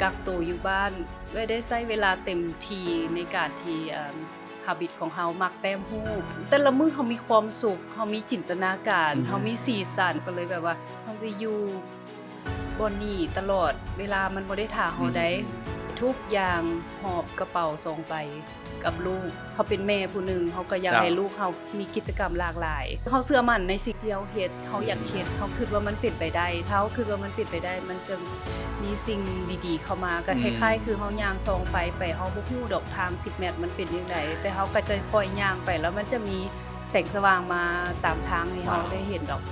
ກັກໂຕຢູ່ບ້ານ ເອື້ອຍໄດ້ໃຊ້ເວລາເຕັມທີ່ໃນການທີ່ ເອີ່ມ ຮາບິດຂອງເຮົາມັກແຕ້ມຮູບ. ແຕ່ລະມື້ເຮົາມີຄວາມສຸກ, ເຮົາມີຈິນຕະນາການ, ອືມ ເຮົາມີສີສັນ, ກໍເລີຍແບບວ່າເຮົາຊິຢູ່ບ່ອນນີ້ຕະຫຼອດເວລາ, ມັນບໍ່ໄດ້ຖ້າເຮົາໃດ. ອືມ ທຸກຢ່າງຫອບກະເປົາສອງໃບ ກັບລູກ. ເຮົາເປັນແມ່ຜູ້ໜຶ່ງ ເຮົາກໍຢາກ ເຈົ້າ ໃຫ້ລູກເຮົາມີກິດຈະກຳຫຼາກຫຼາຍ. ເຮົາເຊື່ອໝັ້ນໃນສິ່ງທີ່ເຮົາເຮັດ, ເຮົາຢາກເຮັດ, ອືມ ເຮົາຄິດວ່າມັນເປັນໄປໄດ້. ຖ້າເຮົາຄິດວ່າມັນເປັນໄປໄດ້, ມັນຈະມີສິ່ງດີໆເຂົ້າມາ. ກໍ ອືມ ຄ້າຍໆຄືເຮົາຍ່າງສ່ອງໄຟໄປ, ເຮົາບໍ່ຮູ້ດອກທາງສິບແມັດມັນເປັນຈັ່ງໃດ, ແຕ່ເຮົາກໍຈະຄ່ອຍຍ່າງໄປ ແລ້ວມັນຈະມີແສງສະຫວ່າງມາຕາມທາງໃຫ້ເຮົາ ວ້າວ ໄດ້ເຫັນດອກ.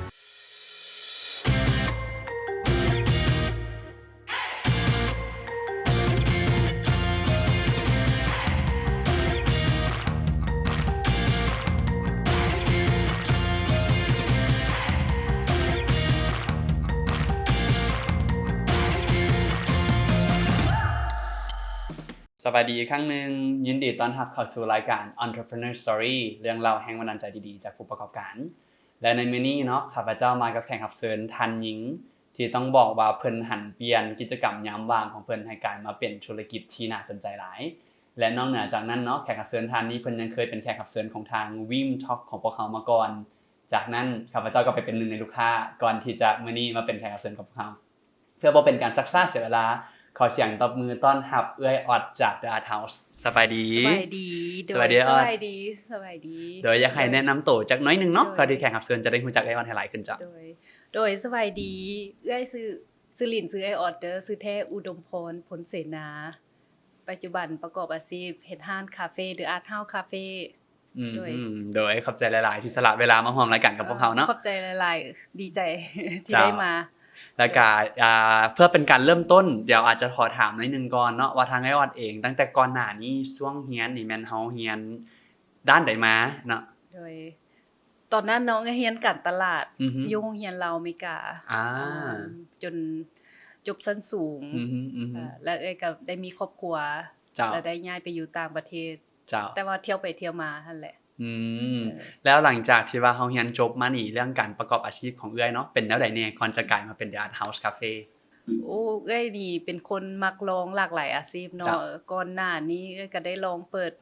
ສະບາຍດີອີກຄັ້ງໜຶ່ງ, ຍິນດີຕ້ອນຮັບເຂົ້າສູ່ລາຍການ Entrepreneur Story ເລື່ອງເລົ່າແຮງບັນດານໃຈດີໆຈາກຜູ້ປະກອບການ. ແລະ ໃນມື້ນີ້ເນາະ, ຂ້າພະເຈົ້າມາກັບແຂກຮັບເຊີນທ່ານຍິງ ທີ່ຕ້ອງບອກວ່າເພິ່ນຫັນປ່ຽນກິດຈະກຳຍາມວ່າງຂອງເພິ່ນໃຫ້ກາຍມາເປັນທຸລະກິດທີ່ໜ້າສົນໃຈຫຼາຍ. ແລະ ນອກເໜືອຈາກນັ້ນເນາະ, ແຂກຮັບເຊີນທ່ານນີ້ເພິ່ນຍັງເຄີຍເປັນແຂກຮັບເຊີນຂອງທາງ Vim Talk ຂອງພວກເຮົາມາກ່ອນ. ຈາກນັ້ນ ຂ້າພະເຈົ້າກໍໄປເປັນໜຶ່ງໃນລູກຄ້າ ກ່ອນທີ່ຈະ ມື້ນີ້ມາເປັນແຂກຮັບເຊີນຂອງພວກເຮົາ. ເພື່ອບໍ່ເປັນການຊັກຊ້າເສຍເວລາ, ຂໍສຽງຕົບມືຕ້ອນຮັບເອື້ອຍອອດຈາກ The Art House. ສະບາຍດີ. ສະບາຍດີ. ໂດຍ ສະບາຍດີເອື້ອຍອອດ. ສະບາຍດີ. ສະບາຍດີ. ໂດຍ ຢາກໃຫ້ແນະນຳໂຕຈັກໜ້ອຍໜຶ່ງເນາະ, ໂດຍ ເພື່ອທີ່ແຂກຮັບເຊີນຈະໄດ້ຮູ້ຈັກເອື້ອຍອອດໃຫ້ຫຼາຍຂຶ້ນເຈົ້າ. ໂດຍ ໂດຍ ສະບາຍດີ. ເອື້ອຍຊື່ ຊື່ຫຼິ້ນຊື່ເອື້ອຍອອດເດີ, ຊື່ແທ້ອຸດົມພອນ ພົນເສນາ. ປັດຈຸບັນປະກອບອາຊີບເຮັດຮ້ານຄາເຟ The Art House Cafe. ອືມ ໂດຍ ອືມ ໂດຍ ຂອບໃຈຫຼາຍໆທີ່ສະຫຼະເວລາມາຮ່ວມລາຍການກັບພວກເຮົາເນາະ. ຂອບໃຈຫຼາຍໆ ດີໃຈທີ່ ເຈົ້າ ໄດ້ມາ. ແລ້ວກະ ໂດຍ ອ່າ ເພື່ອເປັນການເລີ່ມຕົ້ນ, ດຽວອາດຈະຂໍຖາມໜ້ອຍໜຶ່ງກ່ອນເນາະ ວ່າທາງອ້າຍອອດເອງ ຕັ້ງແຕ່ກ່ອນໜ້ານີ້ ຊ່ວງຮຽນນີ້ແມ່ນເຮົາຮຽນດ້ານໃດມາເນາະ? ໂດຍ ຕອນນັ້ນເນາະ ຮຽນການຕະຫຼາດ ອືຮຶ ຢູ່ໂຮງຮຽນລາວອາເມລິກາ ອ່າ ຈົນຈົບຊັ້ນສູງ ອືຮຶ ອືຮຶ ແລ້ວເອື້ອຍກໍໄດ້ມີຄອບຄົວ ເຈົ້າ ແລ້ວໄດ້ຍ້າຍໄປຢູ່ຕ່າງປະເທດ ເຈົ້າ ແຕ່ວ່າທ່ຽວໄປທ່ຽວມາຫັ້ນແຫຼະ. ອືມ ເອີ ແລ້ວຫຼັງຈາກທີ່ວ່າເຮົາຮຽນຈົບມານີ້ ເລື່ອງການປະກອບອາຊີບຂອງເອື້ອຍເນາະ ເປັນແນວໃດແດ່ ກ່ອນຈະກາຍມາເປັນ The Art House Cafe? ໂອ້ ເອື້ອຍນີ້ເປັນຄົນມັກລອງຫຼາກຫຼາຍອາຊີບເນາະ ເຈົ້າ ກ່ອນໜ້ານີ້ເອື້ອຍກໍໄດ້ລອງເປີດ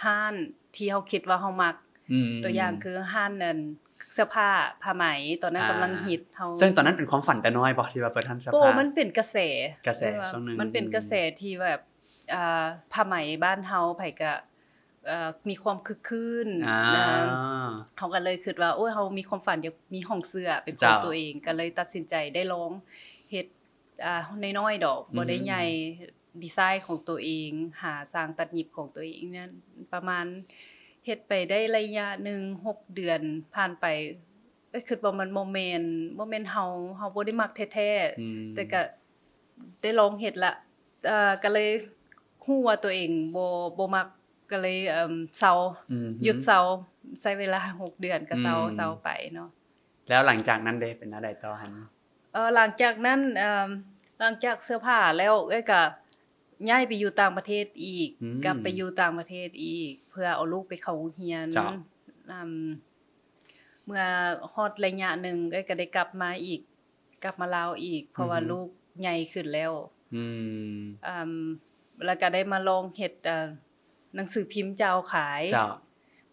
ຮ້ານທີ່ເຮົາຄິດວ່າເຮົາມັກ ອືມ ຕົວຢ່າງຄືຮ້ານ ອັນ ເສື້ອຜ້າຜ້າໄໝ ຕອນນັ້ນ ອ່າ ກຳລັງຮິດ ເຮົາ ເຊິ່ງຕອນນັ້ນເປັນຄວາມຝັນແຕ່ນ້ອຍບໍ່ ທີ່ວ່າເປີດຮ້ານເສື້ອຜ້າ? ໂອ້ ມັນເປັນກະແສ ກະແສຊ່ວງໜຶ່ງ ມັນເປັນກະແສທີ່ແບບ ອ່າ ຜ້າໄໝບ້ານເຮົາໃຜກະ ເອີ່ ມີຄວາມຄຶກຄື້ນ ອ່າ ນະ ເຮົາກໍເລີຍຄິດວ່າ ໂອ້ຍ ເຮົາມີຄວາມຝັນຢາກມີຫ້ອງເສື້ອເປັນຂອງ ເຈົ້າ ຕົວເອງ ກໍເລີຍຕັດສິນໃຈໄດ້ລອງເຮັດ ອ່າ ນ້ອຍໆດອກ ອືຮຶ ບໍ່ໄດ້ໃຫຍ່ ດີໄຊຂອງຕົວເອງ ຫາຊ່າງຕັດຫຍິບຂອງຕົວເອງນັ້ນ ປະມານເຮັດໄປໄດ້ໄລຍະໜຶ່ງ ຫົກເດືອນຜ່ານໄປ ເອີ ຄິດວ່າມັນບໍ່ແມ່ນ ບໍ່ແມ່ນເຮົາ ເຮົາບໍ່ໄດ້ມັກແທ້ໆ ອືມ ແຕ່ກະໄດ້ລອງເຮັດລະ ເອີ ກະເລີຍຮູ້ວ່າຕົວເອງບໍ່ ບໍ່ມັກ ກະເລີຍ ເອີ່ມ ເຊົາ ອືມ ຢຸດເຊົາ ໃຊ້ເວລາຫົກເດືອນກະເຊົາ ອືມ ເຊົາໄປເນາະ. ແລ້ວຫຼັງຈາກນັ້ນເດ ເປັນແນວໃດຕໍ່ຫັ້ນ? ເອີ ຫຼັງຈາກນັ້ນ ເອີ່ມ ຫຼັງຈາກເສື້ອຜ້າແລ້ວ ເອື້ອຍກະຍ້າຍໄປຢູ່ຕ່າງປະເທດອີກ ອືມ ກັບໄປຢູ່ຕ່າງປະເທດອີກ ເພື່ອເອົາລູກໄປເຂົ້າໂຮງຮຽນ ເຈົ້າ ອືມ ເມື່ອຮອດໄລຍະໜຶ່ງ ເອື້ອຍກະໄດ້ກັບມາອີກ ກັບມາລາວອີກ ເພາະວ່າ ອືຮຶ ລູກໃຫຍ່ຂຶ້ນແລ້ວ ອືມ ອືມ ແລ້ວກະໄດ້ມາລອງເຮັດ ເອີ່ ໜັງສືພິມເຈົ້າຂາຍ ເຈົ້າ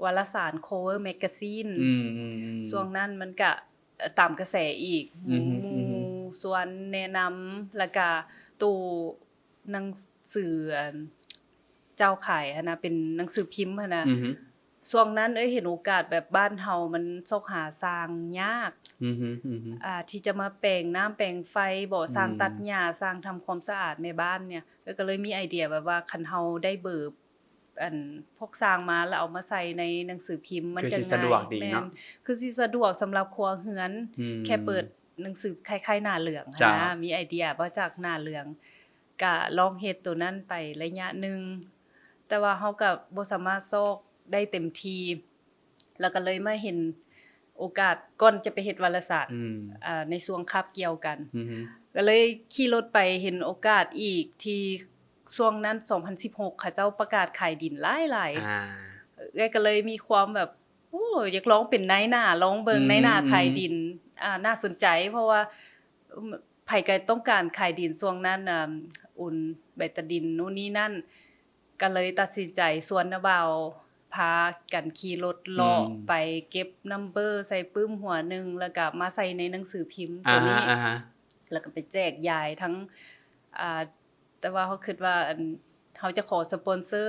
ວາລະສານ Cover Magazine ອືມ ອືມ ອືມ ຊ່ວງນັ້ນມັນກະ ເອີ່ ຕາມກະແສອີກ ອືຮຶ ໝູ່ ອືຮຶ ຊວນແນະນຳ ແລ້ວກະໂຕໜັງສື ອັນ ເຈົ້າຂາຍຫັ້ນນະ ເປັນໜັງສືພິມຫັ້ນນະ ອືຮຶ ຊ່ວງນັ້ນເອື້ອຍເຫັນໂອກາດແບບບ້ານເຮົາມັນຊອກຫາຊ່າງຍາກ ອືຮຶ ອືຮຶ ອ່າ ທີ່ຈະມາແປງນ້ຳແປງໄຟບໍ ອືມ ຊ່າງຕັດຫຍ້າ ຊ່າງທຳຄວາມສະອາດແມ່ບ້ານເນີ້ຍ ເອື້ອຍກໍເລີຍມີໄອເດຍແບບວ່າ ຄັນເຮົາໄດ້ເບີ ອັນ ພວກຊ່າງມາ ແລ້ວເອົາມາໃສ່ໃນໜັງສືພິມ ມັນຈະງ່າຍ ຄືຊິສະດວກດີເນາະ ແມ່ນ ຄືຊິສະດວກສຳລັບຄົວເຮືອນ ອືມ ແຄ່ເປີດໜັງສື ຄ້າຍໆໜ້າເຫຼືອງຫັ້ນນະ ເຈົ້າ ມີໄອເດຍມາຈາກໜ້າເຫຼືອງ ກະລອງເຮັດໂຕນັ້ນໄປໄລຍະໜຶ່ງ ແຕ່ວ່າເຮົາກະບໍ່ສາມາດຊອກໄດ້ເຕັມທີ່ ແລ້ວກະເລີຍມາເຫັນໂອກາດ ກ່ອນຈະໄປເຮັດວາລະສານ ອືມ ເອີ່ ໃນຊ່ວງຄາບກ່ຽວກັນ ອືຮຶ ກະເລີຍຂີ່ລົດໄປເຫັນໂອກາດອີກ ທີ່ຊ່ວງນັ້ນ ສອງພັນສິບຫົກ ເຂົາເຈົ້າປະກາດຂາຍດິນຫຼາຍໆ ອ່າ ເອື້ອຍກະເລີຍມີຄວາມແບບ ໂອ້ ຢາກລອງເປັນນາຍໜ້າ ລອງເບິ່ງ ອືມ ນາຍໜ້າຂາຍດິນ ອ່າ ໜ້າສົນໃຈ ເພາະວ່າ ພ ໃຜກໍຕ້ອງການຂາຍດິນຊ່ວງນັ້ນ ອາ ໂອນໃບຕາດິນໂນ່ນນີ້ນັ້ນ ກໍເລີຍຕັດສິນໃຈຊວນນ້າບ່າວພາກັນຂີ່ລົດເລາະ ອືມ ໄປເກັບນຳເບີໃສ່ປຶ້ມຫົວໜຶ່ງ ແລ້ວກໍມາໃສ່ໃນໜັງສືພິມໂຕນີ້ ອາຮະ ອາຮະ ແລ້ວກໍໄປແຈກຢາຍທັງ ອາ ແຕ່ວ່າເຮົາຄິດວ່າ ອັນ ເຮົາຈະຂໍສະປອນເຊີ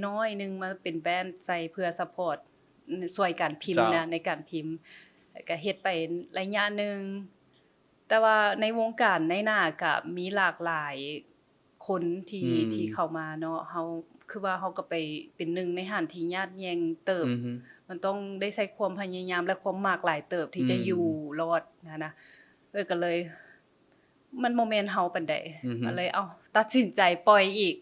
ນ້ອຍໆໜຶ່ງມາເປັນແບຣນໃສ່ເພື່ອຊັບພອດ ຊ່ວຍການພິມ ເຈົ້າ ນະ ໃນການພິມ ແລ້ວກໍເຮັດໄປໄລຍະໜຶ່ງ. ແຕ່ວ່າໃນວົງການນາຍໜ້າກໍມີຫຼາກຫຼາຍຄົນທີ່ ອືມ ທີ່ເຂົ້າມາເນາະ ເຮົາ ຄືວ່າເຮົາກໍໄປເປັນໜຶ່ງໃນຫັ້ນທີ່ຍາດແຍ່ງເຕີບ ອືຮຶ ມັນຕ້ອງໄດ້ໃຊ້ຄວາມພະຍາຍາມ ແລະ ຄວາມໝາກຫຼາຍເຕີບທີ່ຈະ ອືມ ຢູ່ລອດຫັ້ນນະ ເອີ ກໍເລີຍ ມັນບໍ່ແມ່ນເຮົາປານໃດ ອືຮຶ ກໍເລີຍ ເອົ້າ ຕັດສິນໃຈປ່ອຍອີກ.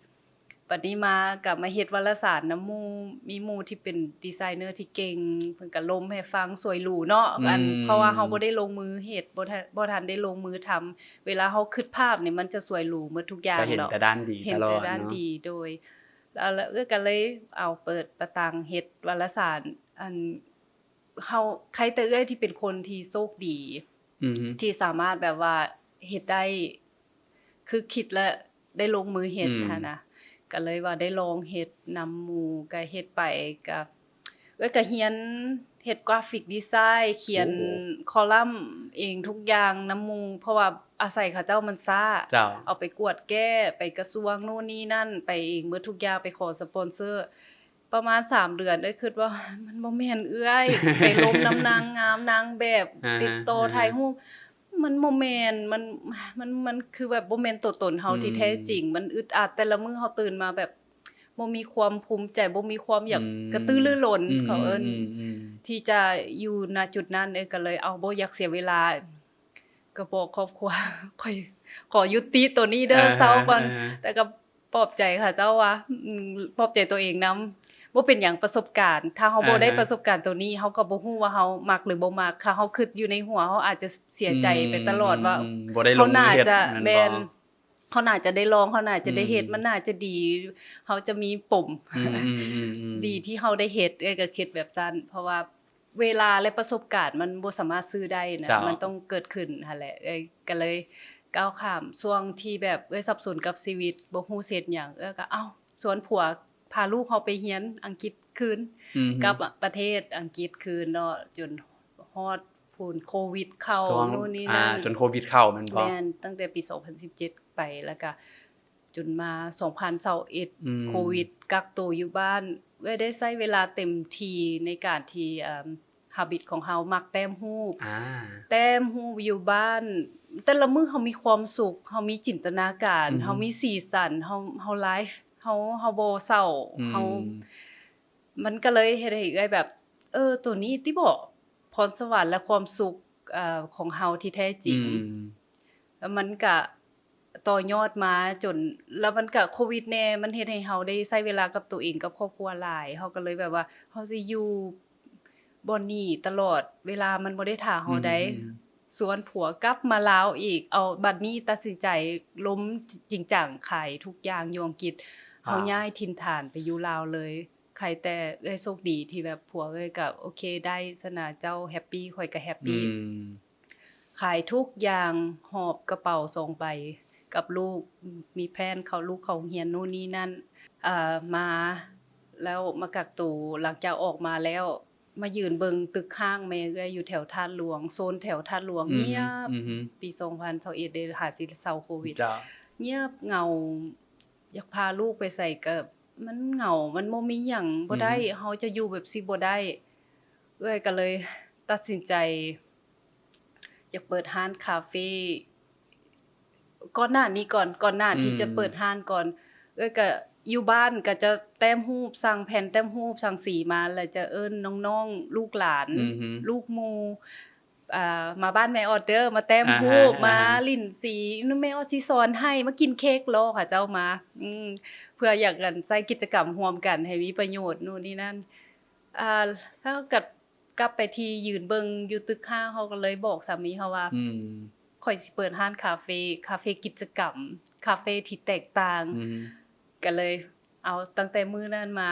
ບັດນີ້ມາກໍມາເຮັດວາລະສານນຳໝູ່ ມີໝູ່ທີ່ເປັນດີໄຊເນີທີ່ເກັ່ງ ເພິ່ນກໍລົມໃຫ້ຟັງ ສວຍຫຼູເນາະ ອືມ ອັນ ເພາະວ່າເຮົາບໍ່ໄດ້ລົງມືເຮັດ ບໍ່ທັນ ບໍ່ທັນໄດ້ລົງມືທຳ ເວລາເຮົາຄິດພາບນີ້ ມັນຈະສວຍຫຼູໝົດທຸກຢ່າງ ຈະເຫັນແຕ່ດ້ານດີ ເຫັນແຕ່ດ້ານດີ ຕະຫຼອດເນາະ ໂດຍ ແລ້ວ ແລ້ວເອື້ອຍກໍເລີຍເອົາເປີດປະຕັງເຮັດວາລະສານ ອັນ ເຮົາ ໃຄ່ແຕ່ເອື້ອຍທີ່ເປັນຄົນທີ່ໂຊກດີ ອືຮຶ ທີ່ສາມາດແບບວ່າເຮັດໄດ້ ຄືຄິດແລ້ວໄດ້ລົງມືເຮັດ ອືມ ຫັ້ນນະ ກໍເລີຍວ່າໄດ້ລອງເຮັດນຳໝູ່ ກໍເຮັດໄປ ກໍ ເອື້ອຍກໍຮຽນເຮັດກຣາຟິກດີໄຊ ຂຽນ ໂອ້ ຄໍລັມເອງທຸກຢ່າງນຳໝູ່ ເພາະວ່າອາໄສເຂົາເຈົ້າມັນຊ້າ ເຈົ້າ ເອົາໄປກວດແກ້ ໄປກະຊວງໂນ່ນນີ້ນັ້ນ ໄປເອງເບິດທຸກຢ່າງ ໄປຂໍສະປອນເຊີ ປະມານສາມເດືອນ ເອື້ອຍຄິດວ່າ ມັນບໍ່ແມ່ນເອື້ອຍ ໄປລົມນຳນາງງາມນາງແບບ ອ່າ ຕິດຕໍ່ ອ່າ ຖ່າຍຮູບ ມັນບໍ່ແມ່ນ ມັນ ມັນ ມັນຄືແບບບໍ່ແມ່ນຕົວຕົນເຮົາ ອືມ ທີ່ແທ້ຈິງ ມັນອຶດອັດ ແຕ່ລະມື້ເຮົາຕື່ນມາແບບບໍ່ມີຄວາມພູມໃຈ ບໍ່ມີຄວາມຢາກ ອືມ ກະຕືລືລົ້ນ ອືມ ເຂົາເອີ້ນ ອືມ ອືມ ທີ່ຈະຢູ່ ນະ ຈຸດນັ້ນ ເອື້ອຍກໍເລີຍ ເອົ້າ ບໍ່ຢາກເສຍເວລາ ກໍບອກຄອບຄົວ ຂ້ອຍຂໍຍຸຕິໂຕນີ້ເດີ ອ່າຮະ ເຊົາກ່ອນ ອ່າຮະ ແຕ່ກໍ ປອບໃຈເຂົາເຈົ້າວ່າ ອືມ ປອບໃຈຕົວເອງນຳ ບໍ່ເປັນຫຍັງ ປະສົບການ ຖ້າເຮົາບໍ່ໄດ້ ອ່າຮະ ປະສົບການໂຕນີ້ ເຮົາກໍບໍ່ຮູ້ວ່າເຮົາມັກ ຫຼື ບໍ່ມັກ ຖ້າເຮົາຄິດຢູ່ໃນຫົວ ເຮົາອາດຈະເສຍໃຈ ອືມ ໄປຕະຫຼອດວ່າ ອືມ ບໍ່ໄດ້ລົງມືເຮັດ ເຮົາໜ້າຈະ ແມ່ນບໍ່ ແມ່ນ ເຮົາໜ້າຈະໄດ້ລອງ ເຮົາໜ້າຈະໄດ້ເຮັດ ອືມ ມັນໜ້າຈະດີ ເຮົາຈະມີປົມ ອືມ ອືມ ອືມ ອືມ ດີທີ່ເຮົາໄດ້ເຮັດ ເອື້ອຍກໍຄິດແບບຊັ້ນ ເພາະວ່າ ເວລາ ແລະ ປະສົບການມັນບໍ່ສາມາດຊື້ໄດ້ນະ ເຈົ້າ ມັນຕ້ອງເກີດຂຶ້ນຫັ້ນແຫຼະ ເອື້ອຍກໍເລີຍກ້າວຂ້າມ ຊ່ວງທີ່ແບບເອື້ອຍສັບສົນກັບຊີວິດ ບໍ່ຮູ້ຊິເຮັດຫຍັງ ເອື້ອຍກໍ ເອົ້າ ຊວນຜົວພາລູກເຮົາໄປຮຽນອັງກິດຄືນ ອືຮຶ ກັບປະເທດອັງກິດຄືນເນາະ ຈົນຮອດພຸ້ນໂຄວິດເຂົ້າ ຊ່ວງ ໂນ່ນນີ້ ອ່າ ນັ້ນ ຈົນໂຄວິດເຂົ້າແມ່ນບໍ່? ແມ່ນ ຕັ້ງແຕ່ປີສອງພັນສິບເຈັດໄປ ແລ້ວກໍ ຈົນມາສອງພັນຊາວເອັດ ອືມ ໂຄວິດ ກັກໂຕຢູ່ບ້ານ ເອື້ອຍໄດ້ໃຊ້ເວລາເຕັມທີ່ໃນການທີ່ ເອີ່ມ ຮາບິດຂອງເຮົາມັກແຕ້ມຮູບ ອ່າ ແຕ້ມຮູບຢູ່ບ້ານ ແຕ່ລະມື້ເຮົາມີຄວາມສຸກ ເຮົາມີຈິນຕະນາການ ອືຮຶ ເຮົາມີສີສັນ ເຮົາ ເຮົາໄລຟ໌ ເຮົາ ເຮົາບໍ່ເສົ້າ ອືມ ເຮົາ ມັນກໍເລີຍເຮັດໃຫ້ເອື້ອຍແບບ ເອີ ໂຕນີ້ຕິບໍ ພອນສະຫວັນ ແລະ ຄວາມສຸກ ເອີ່ ຂອງເຮົາທີ່ແທ້ຈິງ ອືມ ແລ້ວມັນກະຕໍ່ຍອດມາຈົນ ແລ້ວມັນກະໂຄວິດແດ່ ມັນເຮັດໃຫ້ເຮົາໄດ້ໃຊ້ເວລາກັບໂຕເອງ ກັບຄອບຄົວຫຼາຍ ເຮົາກໍເລີຍແບບວ່າ ເຮົາຊິຢູ່ບ່ອນນີ້ຕະຫຼອດເວລາ ມັນບໍ່ໄດ້ຖ້າເຮົາໃດ ອືມ ຊວນຜົວກັບມາລາວອີກ ເອົາ ບັດນີ້ຕັດສິນໃຈລົມຈິງຈັງ ຂາຍທຸກຢ່າງຢູ່ອັງກິດ ເຮົາ ອ່າ ຍ້າຍຖິ່ນຖານໄປຢູ່ລາວເລີຍ. ໃຄແຕ່ເອື້ອຍໂຊກດີທີ່ແບບຜົວເອື້ອຍກໍໂອເຄໄດ້ ສະນະເຈົ້າແຮັບປີ ຂ້ອຍກໍແຮັບປີ ອືມ ຂາຍທຸກຢ່າງ ຫອບກະເປົາສອງໃບກັບລູກ ມີແຜນເຂົາ ລູກເຂົ້າໂຮງຮຽນໂນ່ນນີ້ນັ້ນ ເອີ່ ມາແລ້ວມາກັກໂຕ ຫຼັງຈາກອອກມາແລ້ວ ມາຢືນເບິ່ງຕຶກຮ້າງແມ່ເອື້ອຍຢູ່ແຖວທາດຫຼວງ ໂຊນແຖວທາດຫຼວງ ອືຮຶ ງຽບ ອືຮຶ ປີສອງພັນຊາວເອັດເດ້ ຫາຊິເຊົາໂຄວິດ ງຽບເຫງົາ ຢາກພາລູກໄປໃສກໍ ມັນເຫງົາ ມັນບໍ່ມີຫຍັງ ບໍ່ໄດ້ ອືຮຶ ເຮົາຈະຢູ່ແບບຊີ້ບໍ່ໄດ້ ເອື້ອຍກໍເລີຍຕັດສິນໃຈ ຢາກເປີດຮ້ານຄາເຟ ກ່ອນໜ້ານີ້ກ່ອນ ກ່ອນໜ້າ ອືມ ທີ່ຈະເປີດຮ້ານກ່ອນ ເອື້ອຍກໍຢູ່ບ້ານກໍຈະແຕ້ມຮູບ ສັ່ງແຜ່ນແຕ້ມຮູບ ສັ່ງສີມາ ແລ້ວຈະເອີ້ນນ້ອງໆ ລູກຫຼານ ອືຮຶ ລູກໝູ່ ອ່າ ມາບ້ານແມ່ອອດເດີ ມາແຕ້ມຮູບ ອ່າຮະ ມາ ອ່າຮະ ຫຼິ້ນສີ ແມ່ອອດຊິສອນໃຫ້ ມາກິນເຄັກເລາະ ເຂົາເຈົ້າມາ ອືມ ເພື່ອຢາກ ອັນ ໃຊ້ກິດຈະກຳຮ່ວມກັນໃຫ້ມີປະໂຫຍດ ໂນ່ນນີ້ນັ້ນ ອ່າ ແລ້ວກໍກັບໄປທີ່ຢືນເບິ່ງຢູ່ຕຶກຫ້າ ເຮົາກໍເລີຍບອກສາມີເຮົາວ່າ ອືມ ຂ້ອຍຊິເປີດຮ້ານຄາເຟ ຄາເຟກິດຈະກຳ ຄາເຟທີ່ແຕກຕ່າງ ອືມ ກໍເລີຍ ເອົາ ຕັ້ງແຕ່ມື້ນັ້ນມາ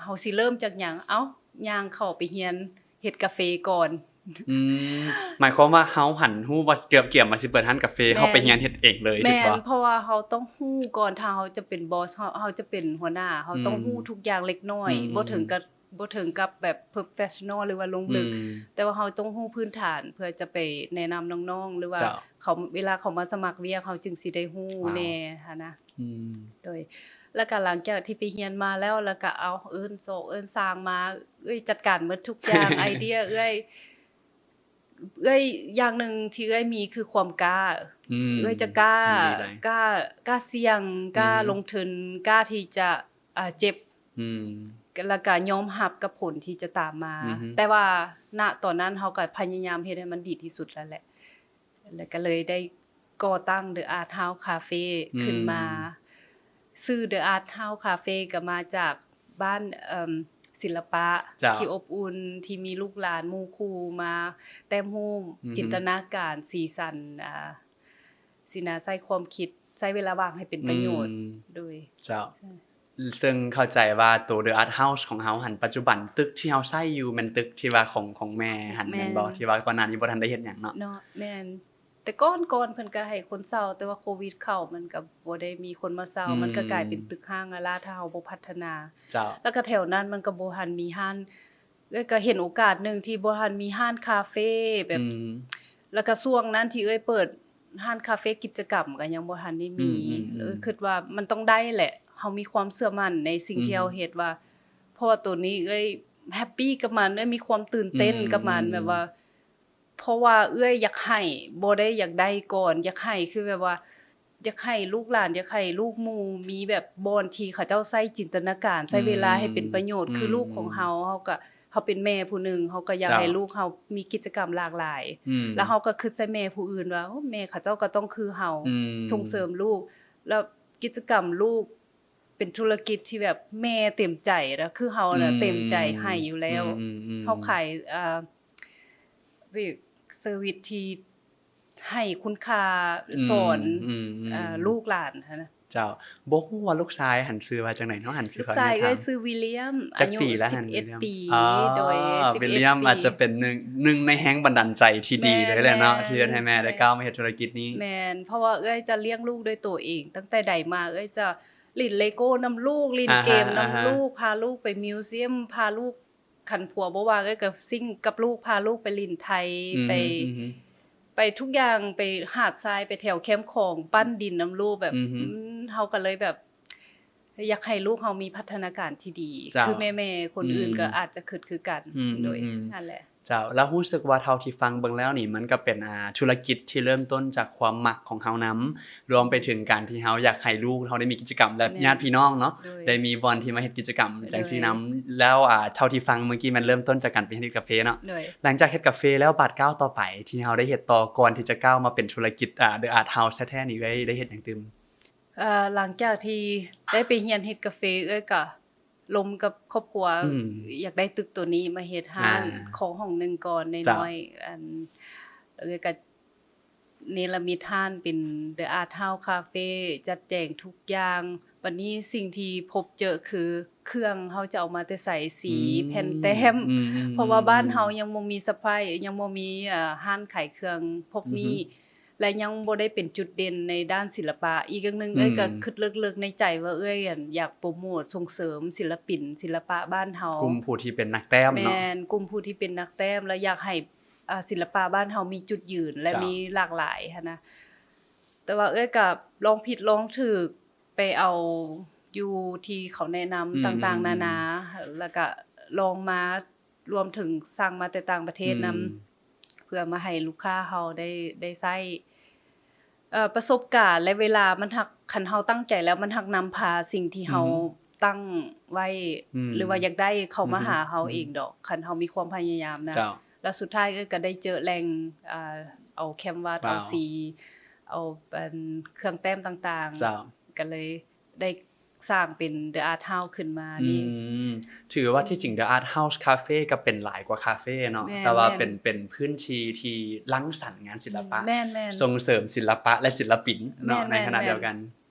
ເຮົາຊິເລີ່ມຈາກຫຍັງ? ເອົ້າ ຍ່າງເຂົ້າໄປຮຽນເຮັດກາເຟກ່ອນ ອືມ ໝາຍຄວາມວ່າເຮົາຫັ້ນຮູ້ວ່າ ເກືອບ ກຽມວ່າຊິເປີດຮ້ານກາເຟ ແມ່ນ ເຮົາໄປຮຽນເຮັດເອງເລີຍ ແມ່ນ ຖືກບໍ່? ເພາະວ່າເຮົາຕ້ອງຮູ້ກ່ອນ ຖ້າເຮົາຈະເປັນ boss ເຮົາ ເຮົາຈະເປັນຫົວໜ້າ ເຮົາຕ້ອງ ອືມ ຮູ້ທຸກຢ່າງເລັກນ້ອຍ ອືມ ບໍ່ເຖິງກັບ ບໍ່ເຖິງກັບແບບ professional ຫຼືວ່າລົງເລິກ ອືມ ແຕ່ວ່າເຮົາຕ້ອງຮູ້ພື້ນຖານ ເພື່ອຈະໄປແນະນຳນ້ອງໆ ຫຼືວ່າ ເຈົ້າ ເຂົາ ເວລາເຂົາມາສະໝັກວຽກ ເຮົາຈຶ່ງຊິໄດ້ຮູ້ ວ້າວ ແດ່ຫັ້ນນະ ອືມ ໂດຍ ແລ້ວກະຫຼັງຈາກທີ່ໄປຮຽນມາແລ້ວ ແລ້ວກະເອົາ ເອີ້ນສອກເອີ້ນສາງມາ ເອື້ອຍຈັດການໝົດທຸກຢ່າງ ໄອເດຍເອື້ອຍ ເອື້ອຍ ຢ່າງໜຶ່ງທີ່ເອື້ອຍມີຄືຄວາມກ້າ ອືມ ເອື້ອຍຈະກ້າ ດີຫຼາຍ ກ້າ ກ້າສ່ຽງ ອືມ ກ້າລົງທຶນ ກ້າທີ່ຈະ ອ່າ ເຈັບ ອືມ ແລ້ວກະຍອມຮັບກັບຜົນທີ່ຈະຕາມມາ ອືຮຶ ແຕ່ວ່າ ນະ ຕອນນັ້ນເຮົາກະພະຍາຍາມເຮັດໃຫ້ມັນດີທີ່ສຸດແລ້ວແຫຼະ ແລ້ວກະເລີຍໄດ້ ກໍ່ຕັ້ງ The Art House Cafe ອືມ ຂຶ້ນມາ ຊື່ The Art House Cafe ກໍມາຈາກບ້ານ ເອີ່ມ ສິລະປະ ເຈົ້າ ທີ່ອົບອຸ່ນ ທີ່ມີລູກຫຼານໝູ່ຄູ່ມາແຕ້ມຮູບ ອືຮຶ ຈິນຕະນາການ ສີສັນ ອ່າ ຊິນະ ໃຊ້ຄວາມຄິດ ໃຊ້ເວລາວ່າງໃຫ້ເປັນປະໂຫຍດ ອືມ ໂດຍ ເຈົ້າ ເຊິ່ງເຂົ້າໃຈວ່າໂຕ The Art House ຂອງເຮົາຫັ້ນ ປັດຈຸບັນຕຶກທີ່ເຮົາໃຊ້ຢູ່ແມ່ນຕຶກທີ່ວ່າຂອງ ຂອງແມ່ຫັ້ນ ແມ່ນ ແມ່ນບໍ່? ທີ່ວ່າກ່ອນໜ້ານີ້ບໍ່ທັນໄດ້ເຮັດຫຍັງເນາະ ເນາະ ແມ່ນ. ແຕ່ກ່ອນໆ ເພິ່ນກໍໃຫ້ຄົນເຊົ່າ ແຕ່ວ່າໂຄວິດເຂົ້າ ມັນກໍບໍ່ໄດ້ມີຄົນມາເຊົ່າ ອືມ ມັນກໍກາຍເປັນຕຶກຮ້າງລ້າໆ ຖ້າເຮົາບໍ່ພັດທະນາ ເຈົ້າ ແລ້ວກໍແຖວນັ້ນມັນກໍບໍ່ທັນມີຮ້ານ ເອື້ອຍກໍເຫັນໂອກາດໜຶ່ງທີ່ບໍ່ທັນມີຮ້ານຄາເຟແບບ ອືມ ແລ້ວກໍຊ່ວງນັ້ນທີ່ເອື້ອຍເປີດຮ້ານຄາເຟ ກິດຈະກຳກໍຍັງບໍ່ທັນໄດ້ມີ ອືມໆໆ ເອີ ຄິດວ່າມັນຕ້ອງໄດ້ແຫຼະ ເຮົາມີຄວາມເຊື່ອໝັ້ນໃນສິ່ງ ອືມ ທີ່ເຮົາເຮັດວ່າ ເພາະວ່າໂຕນີ້ເອື້ອຍແຮັບປີກັບມັນ ເອື້ອຍມີຄວາມຕື່ນເຕັ້ນ ອືມ ກັບມັນ ອືມ ແບບວ່າ ເພາະວ່າເອື້ອຍຢາກໃຫ້ ບໍ່ໄດ້ຢາກໄດ້ກ່ອນ ຢາກໃຫ້ຄືແບບວ່າ ຢາກໃຫ້ລູກຫຼານ ຢາກໃຫ້ລູກໝູ່ມີແບບບ່ອນທີ່ເຂົາເຈົ້າໃຊ້ຈິນຕະນາການ ໃຊ້ເວລາໃຫ້ເປັນປະໂຫຍດ ອືມ ຄືລູກຂອງເຮົາ ເຮົາກໍ ເຮົາເປັນແມ່ຜູ້ໜຶ່ງ ເຮົາກໍຢາກ ເຈົ້າ ໃຫ້ລູກເຮົາມີກິດຈະກຳຫຼາກຫຼາຍ ອືມ ແລ້ວເຮົາກໍຄິດໃສ່ແມ່ຜູ້ອື່ນວ່າ ໂອ້ ແມ່ເຂົາເຈົ້າກໍຕ້ອງຄືເຮົາ ອືມ ສົ່ງເສີມລູກ ແລ້ວກິດຈະກຳລູກ ເປັນທຸລະກິດທີ່ແບບແມ່ເຕັມໃຈນະ ຄືເຮົານະ ອືມ ເຕັມໃຈໃຫ້ຢູ່ແລ້ວ ອືມໆໆ ເຮົາຂາຍ ເອີ່ ເຊີວິສທີ່ໃຫ້ຄຸນຄ່າ ອືມ ສອນ ອືມໆ ເອີ່ ລູກຫຼານຫັ້ນນະ ເຈົ້າ ບໍ່ຮູ້ວ່າລູກຊາຍຫັ້ນຊື່ວ່າຈັ່ງໃດເນາະ ຫັ້ນຄື ລູກຊາຍເອື້ອຍຊື່ວິລຽມ ຈັກປີແລ້ວຫັ້ນ ອາຍຸສິບເອັດປີ ອໍ ໂດຍ ວິລຽມອາດຈະເປັນໜຶ່ງ ໜຶ່ງໃນແຮງບັນດານໃຈທີ່ດີເລີຍແຫຼະເນາະ ແມ່ນໆ ທີ່ເຮັດໃຫ້ແມ່ໄດ້ກ້າວມາເຮັດທຸລະກິດນີ້ ແມ່ນ ເພາະວ່າເອື້ອຍຈະລ້ຽງລູກດ້ວຍໂຕເອງ ຕັ້ງແຕ່ໃດມາເອື້ອຍຈະ ຫຼິ້ນເລໂກນຳລູກ ຫຼິ້ນເກມນຳລູກ ອາຮະ ພາລູກໄປມິວຊຽມ ພາລູກ ຄັນຜົວບໍ່ວ່າງ ເອື້ອຍກໍຊິງກັບລູກ ພາລູກໄປຫຼິ້ນໄທ ອືມ ໄປ ອືມ ໄປທຸກຢ່າງ ໄປຫາດຊາຍ ໄປແຖວແຄມຂອງ ປັ້ນດິນນຳລູກ ແບບ ອືມ ອືມ ເຮົາກໍເລີຍແບບ ຢາກໃຫ້ລູກເຮົາມີພັດທະນາການທີ່ດີ ເຈົ້າ ຄືແມ່ໆຄົນອື່ນ ອືມ ກໍອາດຈະຄິດຄືກັນ ອືມ ໂດຍ ອືມ ນັ້ນແຫຼະ ເຈົ້າ ແລ້ວຮູ້ສຶກວ່າເທົ່າທີ່ຟັງເບິ່ງແລ້ວນີ້ ມັນກໍເປັນ ອ່າ ທຸລະກິດທີ່ເລີ່ມຕົ້ນຈາກຄວາມມັກຂອງເຮົານຳ ລວມໄປເຖິງການທີ່ເຮົາຢາກໃຫ້ລູກເຮົາໄດ້ມີກິດຈະກຳ ແລະ ແມ່ນ ຍາດພີ່ນ້ອງເນາະ ໂດຍ ໄດ້ມີບ່ອນທີ່ມາເຮັດກິດຈະກຳ ໂດຍ ຈັ່ງຊີ້ນຳ ແລ້ວ ອ່າ ເທົ່າທີ່ຟັງເມື່ອກີ້ແມ່ນເລີ່ມຕົ້ນຈາກການໄປເຮັດກາເຟເນາະ ໂດຍ ຫຼັງຈາກເຮັດກາເຟແລ້ວ ບາດກ້າວຕໍ່ໄປທີ່ເຮົາໄດ້ເຮັດຕໍ່ ກ່ອນທີ່ຈະກ້າວມາເປັນທຸລະກິດ ອ່າ The Art House ແທ້ໆນີ້ ເອື້ອຍໄດ້ເຮັດຫຍັງຕື່ມ? ເອີ່ ຫຼັງຈາກທີ່ໄດ້ໄປຮຽນເຮັດກາເຟ ເອື້ອຍກໍ ລົມກັບຄອບຄົວ ອືມ ຢາກໄດ້ຕຶກໂຕນີ້ມາເຮັດຮ້ານ ອ່າ ຂໍຫ້ອງໜຶ່ງກ່ອນ ເຈົ້າ ນ້ອຍໆ ອັນ ເອີ ກະເນລະມິດຮ້ານເປັນ The Art House Cafe ຈັດແຈງທຸກຢ່າງ ບັດນີ້ສິ່ງທີ່ພົບເຈີຄືເຄື່ອງເຮົາຈະເອົາມາແຕ່ໃສ ສີ ອືມ ແຜ່ນແຕ້ມ ອືມໆໆ ເພາະວ່າບ້ານເຮົາຍັງບໍ່ມີ supply ຍັງບໍ່ມີ ເອີ ຮ້ານຂາຍເຄື່ອງພວກນີ້ ອືຮຶ ແລະ ຍັງບໍ່ໄດ້ເປັນຈຸດເດັ່ນໃນດ້ານສິລະປະ. ອີກຢ່າງໜຶ່ງ ອືມ ເອື້ອຍກໍຄິດເລິກໆໃນໃຈວ່າເອື້ອຍ ອັນ ຢາກໂປຣໂມດສົ່ງເສີມສິລະປິນ ສິລະປະບ້ານເຮົາ. ກຸ່ມຜູ້ທີ່ເປັນນັກແຕ້ມເນາະ. ແມ່ນ, ກຸ່ມຜູ້ທີ່ເປັນນັກແຕ້ມ ແລ້ວຢາກໃຫ້ ອາ ສິລະປະບ້ານເຮົາມີຈຸດຢືນ ແລະ ເຈົ້າ ມີຫຼາກຫຼາຍຫັ້ນນະ. ແຕ່ວ່າເອື້ອຍກໍລອງຜິດລອງຖືກ ໄປເອົາຢູ່ທີ່ເຂົາແນະນຳ ອືມ ຕ່າງໆນານາ ແລ້ວກໍລອງມາ ລວມເຖິງສັ່ງມາແຕ່ຕ່າງປະເທດນຳ ອືມ ເພື່ອມາໃຫ້ລູກຄ້າເຮົາໄດ້ ໄດ້ໃຊ້. ເອີ ປະສົບການ ແລະ ເວລາມັນຮັກ ຄັນເຮົາຕັ້ງໃຈແລ້ວ ມັນຮັກນຳພາສິ່ງທີ່ເຮົາ ອືຮຶ ຕັ້ງໄວ້ ອືມ ຫຼືວ່າຢາກໄດ້ເຂົ້າມາ ອືຮຶ ຫາເຮົາເອງດອກ ອືມ ຄັນເຮົາມີຄວາມພະຍາຍາມນະ. ເຈົ້າ. ແລ້ວສຸດທ້າຍເອື້ອຍກໍໄດ້ເຈີແຫຼ່ງ ເອີ ເອົາແຄນວາສ ວ້າວ ເອົາສີ ເອົາອັນເຄື່ອງແຕ້ມຕ່າງໆ ເຈົ້າ ກໍເລີຍ ໄດ້ສ້າງເປັນ The Art House ຂຶ້ນມານີ້. ອືມ ຖືວ່າທີ່ຈິງ The Art House Cafe ກໍເປັນຫຼາຍກວ່າຄາເຟເນາະ ແມ່ນ ແຕ່ວ່າ ແມ່ນ ເປັນ ເປັນພື້ນທີ່ທີ່ລັງສັນງານສິລະປະ ອືມ ແມ່ນໆ ສົ່ງເສີມສິລະປະ ແລະ ສິລະປິນເນາະ ແມ່ນໆ ໃນຂະນະດຽວກັນ.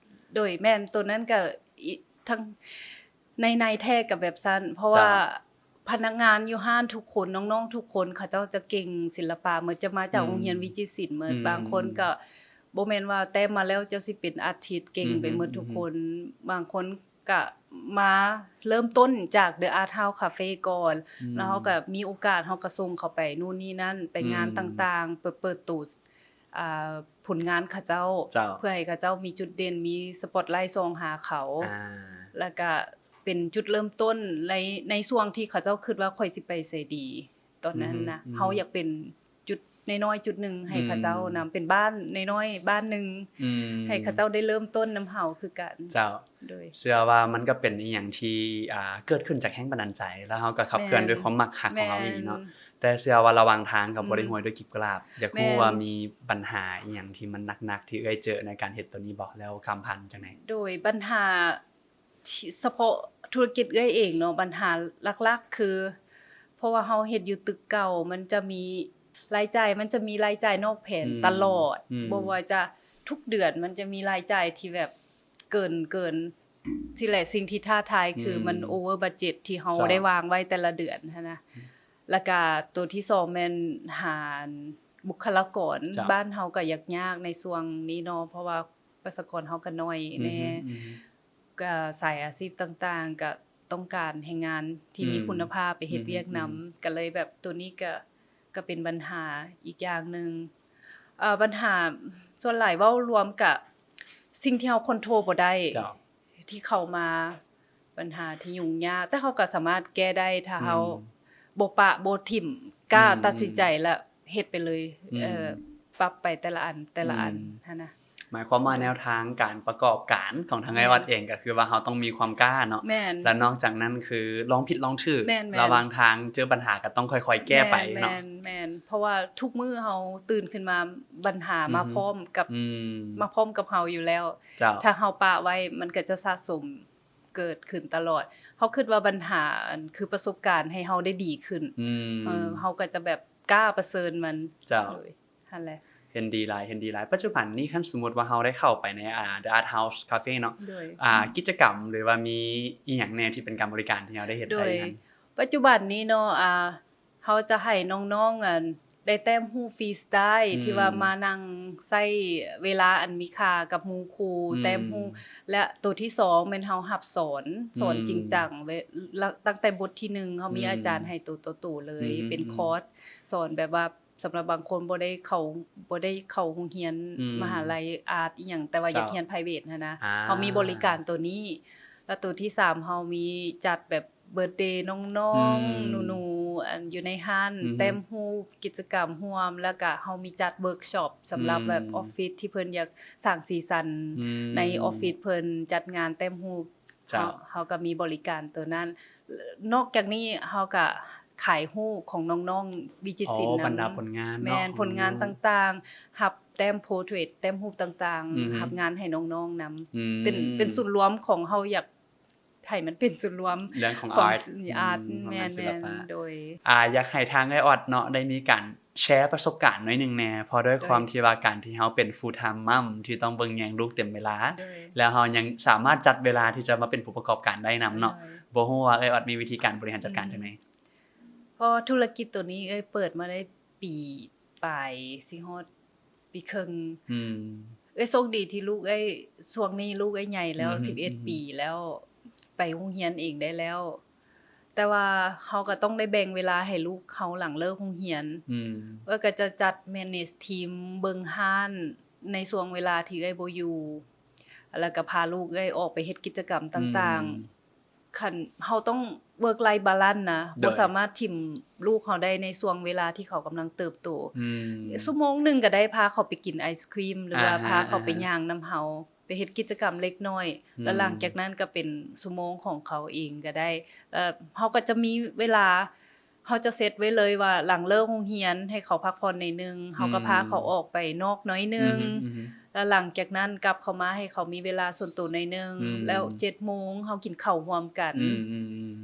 ໂດຍ ແມ່ນ ໂຕນັ້ນກໍອີກທັງ ໃນ ໃນແທ້ກໍແບບຊັ້ນ ເພາະວ່າ ເຈົ້າ ພະນັກງານຢູ່ຮ້ານທຸກຄົນ ນ້ອງໆທຸກຄົນ ເຂົາເຈົ້າຈະເກັ່ງສິລະປະໝົດ ຈະມາຈາກ ອືມ ໂຮງຮຽນວິຈິດສິນໝົດ. ອືມ ບາງຄົນກໍບໍ່ແມ່ນວ່າແຕ້ມມາແລ້ວຈະຊິເປັນອາທິດ ເກັ່ງໄປໝົດ ອືມ ທຸກຄົນ. ບາງຄົນກໍມາເລີ່ມຕົ້ນຈາກ The Art House Cafe ກ່ອນ ອືມ ແລ້ວເຮົາກໍມີໂອກາດ ເຮົາກໍສົ່ງເຂົາໄປນູ່ນນີ້ນັ້ນ ໄປງານ ອືມ ຕ່າງໆ ເປີດ ເປີດໂຕ ອ່າ ຜົນງານເຂົາເຈົ້າ ເຈົ້າ ເພື່ອໃຫ້ເຂົາເຈົ້າມີຈຸດເດັ່ນ ມີສະປອດໄລສ່ອງຫາເຂົາ ອ່າ ແລ້ວກະເປັນຈຸດເລີ່ມຕົ້ນໃນ ໃນຊ່ວງທີ່ເຂົາເຈົ້າຄິດວ່າຂ້ອຍຊິໄປໃສດີ ຕອນນັ້ນນະ ອືຮຶ ອືຮຶ ເຮົາຢາກເປັນຈຸດນ້ອຍໆຈຸດໜຶ່ງໃຫ້ເຂົາເຈົ້ານຳ ອືມ ເປັນບ້ານນ້ອຍໆບ້ານໜຶ່ງ ອືມ ໃຫ້ເຂົາເຈົ້າໄດ້ເລີ່ມຕົ້ນນຳເຮົາຄືກັນ ເຈົ້າ ໂດຍ ເຊື່ອວ່າມັນກໍເປັນອີ່ຫຍັງທີ່ ອ່າ ເກີດຂຶ້ນຈາກແຮງບັນດານໃຈ ແລ້ວເຮົາກໍຂັບເຄື່ອນ ແມ່ນ ດ້ວຍຄວາມມັກຮັກຂອງເຮົາ ແມ່ນ ອີ່ເນາະ. ແຕ່ເຊື່ອວ່າລະຫວ່າງທາງກໍບໍ່ໄດ້ ອືມ ໂຮຍດ້ວຍກລີບກຸຫຼາບ. ຢາກຮູ້ວ່າ ແມ່ນ ມີບັນຫາອີ່ຫຍັງທີ່ມັນໜັກໆທີ່ເອື້ອຍເຈີໃນການເຮັດໂຕນີ້ບໍ່ ແລ້ວຂ້າມຜ່ານຈັ່ງໃດ? ໂດຍ ບັນຫາທີ່ສະເພາະທຸລະກິດເອື້ອຍເອງເນາະ ບັນຫາຫຼັກໆຄື ເພາະວ່າເຮົາເຮັດຢູ່ຕຶກເກົ່າ ມັນຈະມີລາຍຈ່າຍ ມັນຈະມີລາຍຈ່າຍນອກແຜນ ອືມ ຕະຫຼອດ ອືມ ບໍ່ວ່າຈະທຸກເດືອນ ມັນຈະມີລາຍຈ່າຍທີ່ແບບເກີນ ເກີນ ຊີ້ແຫຼະ ສິ່ງທີ່ທ້າທາຍຄື ອືມ ມັນ over budget ທີ່ເຮົາ ເຈົ້າ ໄດ້ວາງໄວ້ແຕ່ລະເດືອນຫັ້ນນະ. ແລ້ວກະໂຕທີສອງແມ່ນຫາບຸກຄະລາກອນ ເຈົ້າ ບ້ານເຮົາກໍຍາກໆໃນຊ່ວງນີ້ເນາະ ເພາະວ່າປະຊາກອນເຮົາກໍໜ້ອຍແດ່ ອືຮຶ ອືຮຶ ກໍສາຍອາຊີບຕ່າງໆກໍຕ້ອງການແຮງງານທີ່ ອືມ ມີຄຸນນະພາບໄປເຮັດວຽກນຳ ອືຮຶ ອືຮຶ ກໍເລີຍແບບໂຕນີ້ກໍ ກໍເປັນບັນຫາອີກຢ່າງໜຶ່ງ. ເອີ ບັນຫາສ່ວນຫຼາຍເວົ້າລວມກະສິ່ງທີ່ເຮົາຄອນໂທຣບໍ່ໄດ້ ເຈົ້າ ທີ່ເຂົ້າມາ ບັນຫາທີ່ຫຍຸ້ງຍາກ ແຕ່ເຮົາກໍສາມາດແກ້ໄດ້ ຖ້າເຮົາ ອືມ ບໍ່ປະບໍ່ຖິ້ມ ກ້າ ອືມ ຕັດສິນໃຈ ອືມ ແລ້ວເຮັດໄປເລີຍ ອືມ ເອີ ປັບໄປແຕ່ລະອັນ ແຕ່ລະອັນ ອືມ ຫັ້ນນະ. ໝາຍຄວາມວ່າແນວທາງການປະກອບການຂອງທາງ ແມ່ນ ອ້າຍອອດເອງ ກໍຄືວ່າເຮົາຕ້ອງມີຄວາມກ້າເນາະ ແມ່ນ ແລະນອກຈາກນັ້ນຄືລອງຜິດລອງຖືກ ແມ່ນໆ ລະຫວ່າງທາງເຈີບັນຫາກໍຕ້ອງຄ່ອຍໆແກ້ໄປເນາະ ແມ່ນໆ ເພາະວ່າທຸກມື້ເຮົາຕື່ນຂຶ້ນມາບັນຫາ ອືຮຶ ມາພ້ອມກັບ ອືມ ມາພ້ອມກັບເຮົາຢູ່ແລ້ວ ເຈົ້າ ຖ້າເຮົາປະໄວ້ມັນກໍຈະສະສົມເກີດຂຶ້ນຕະຫຼອດ ເຮົາຄິດວ່າບັນຫາອັນຄືປະສົບການໃຫ້ເຮົາໄດ້ດີຂຶ້ນ ອືມ ເອີ ເຮົາກໍຈະແບບກ້າປະເຊີນມັນ ເຈົ້າ ໂດຍ ຫັ້ນແຫຼະ ເຫັນດີຫຼາຍ ເຫັນດີຫຼາຍ. ປັດຈຸບັນນີ້ຄັນສົມມຸດວ່າເຮົາໄດ້ເຂົ້າໄປໃນ ອ່າ The Art House Cafe ເນາະ ໂດຍ ອ່າ ກິດຈະກຳ ຫຼືວ່າມີອີ່ຫຍັງແດ່ທີ່ເປັນການບໍລິການທີ່ເຮົາໄດ້ເຮັດໄດ້ນັ້ນ? ໂດຍ ປັດຈຸບັນນີ້ເນາະ ອ່າ ເຮົາຈະໃຫ້ນ້ອງໆ ອັນ ໄດ້ແຕ້ມຮູບຟຣີສະຕາຍ ອືມ ທີ່ວ່າມານັ່ງໃຊ້ເວລາອັນມີຄ່າກັບໝູ່ຄູ່ ອືມ ແຕ້ມຮູບ ແລະ ໂຕທີສອງແມ່ນເຮົາຮັບສອນ ສອນ ອືມ ຈິງຈັງ ເວ ລະ ຕັ້ງແຕ່ບົດທີໜຶ່ງ ເຮົາມີ ອືມ ອາຈານໃຫ້ໂຕຕໍ່ໂຕເລີຍ ອືມ ເປັນ ອືມ ຄອດສອນແບບວ່າ ສຳລັບບາງຄົນບໍ່ໄດ້ເຂົ້າ ບໍ່ໄດ້ເຂົ້າໂຮງຮຽນ ອືມ ມະຫາໄລອາດອີ່ຫຍັງ ແຕ່ວ່າ ເຈົ້າ ຢາກຮຽນ private ຫັ້ນນະ ອ່າ ເຮົາມີບໍລິການໂຕນີ້ ແລ້ວໂຕທີສາມເຮົາມີຈັດແບບເບີດເດນ້ອງໆ ອືມ ໜູໆ ອັນຢູ່ໃນຮ້ານ ອືຮຶ ແຕ້ມຮູບ ກິດຈະກຳຮ່ວມ ແລ້ວກະເຮົາມີຈັດເວີກຊັອບສຳລັບ ອືມ ແບບອອບຟິດທີ່ເພິ່ນຢາກສ້າງສີສັນ ອືມ ໃນອອບຟິດເພິ່ນ ຈັດງານແຕ້ມຮູບ ເຈົ້າ ເຮົາ ເຮົາກໍມີບໍລິການໂຕນັ້ນ. ນອກຈາກນີ້ເຮົາກໍຂາຍຮູບຂອງນ້ອງໆວິຈິດສິນ ອໍ ນຳ ບັນດາຜົນງານເນາະ ແມ່ນ ອືມ ຜົນງານຕ່າງໆ ຮັບແຕ້ມໂພເທຣດ ແຕ້ມຮູບຕ່າງໆ ອືຮຶ ຮັບງານໃຫ້ນ້ອງໆນຳ ອືມ ເປັນ ເປັນສູນລວມຂອງ ເຮົາຢາກໃຫ້ມັນເປັນສູນລວມເລື່ອງຂອງ ຂອງອາດ ອາດ ອືມ ແມ່ນໆ ຂອງງານສິລະປະ ໂດຍ ອ່າ ຢາກໃຫ້ທາງເອື້ອຍອອດເນາະ ໄດ້ມີການ ແຊປະສົບການໜ້ອຍໜຶ່ງແດ່ ເພາະດ້ວຍ ໂດຍ ຄວາມທີ່ວ່າການທີ່ເຮົາເປັນ full time mom ທີ່ຕ້ອງເບິ່ງແຍງລູກເຕັມເວລາ ໂດຍ ແລ້ວເຮົາຍັງສາມາດຈັດເວລາທີ່ຈະມາເປັນຜູ້ປະກອບການໄດ້ນຳເນາະ ໂດຍ ບໍ່ຮູ້ວ່າເອື້ອຍອອດມີວິທີການບໍລິຫານຈັດການ ອືມ ຈັ່ງໃດ? ເພາະທຸລະກິດໂຕນີ້ເອື້ອຍເປີດມາໄດ້ປີປາຍ ຊິຮອດປີເຄິ່ງ ອືມ ເອື້ອຍໂຊກດີທີ່ລູກເອື້ອຍ ຊ່ວງນີ້ລູກເອື້ອຍໃຫຍ່ແລ້ວ ອືຮຶ ສິບເອັດ ອືຮຶ ປີແລ້ວ ໄປໂຮງຮຽນເອງໄດ້ແລ້ວ ແຕ່ວ່າເຮົາກໍຕ້ອງໄດ້ແບ່ງເວລາໃຫ້ລູກເຮົາຫຼັງເລີກໂຮງຮຽນ ອືມ ເອື້ອຍກໍຈະຈັດ manage ທີມເບິ່ງຮ້ານໃນຊ່ວງເວລາທີ່ເອື້ອຍບໍ່ຢູ່ ແລ້ວກໍພາລູກເອື້ອຍອອກໄປເຮັດກິດຈະກຳຕ່າງໆ ອືມ ຄັນເຮົາຕ້ອງ work life balance ນະ ໂດຍ ບໍ່ສາມາດຖິ້ມລູກເຮົາໄດ້ໃນຊ່ວງເວລາທີ່ເຂົາກຳລັງເຕີບໂຕ ອືມ ຊົ່ວໂມງໜຶ່ງກໍໄດ້ ພາເຂົາໄປກິນໄອສະຄຣີມ ຫຼືວ່າ ອ່າຮະ ພາເຂົາໄປ ອ່າຮະ ຍ່າງນຳເຮົາ ໄປເຮັດກິດຈະກຳເລັກນ້ອຍ ອືມ ແລ້ວຫຼັງຈາກນັ້ນກໍເປັນຊົ່ວໂມງຂອງເຂົາເອງກໍໄດ້ ແລ້ວເຮົາກໍຈະມີເວລາ ເຮົາຈະເຊັດໄວ້ເລີຍວ່າຫຼັງເລີກໂຮງຮຽນໃຫ້ເຂົາພັກຜ່ອນໜ້ອຍໜຶ່ງ ເຮົາກໍ ອືມ ພາເຂົາອອກໄປນອກໜ້ອຍໜຶ່ງ ອືຮຶ ອືຮຶ ແລ້ວຫຼັງຈາກນັ້ນກັບເຂົ້າມາໃຫ້ເຂົາມີເວລາສ່ວນໂຕໜ້ອຍໜຶ່ງ ອືມ ແລ້ວເຈັດໂມງເຮົາກິນເຂົ້າຮ່ວມກັນ ອືມ ອືມ ອືມ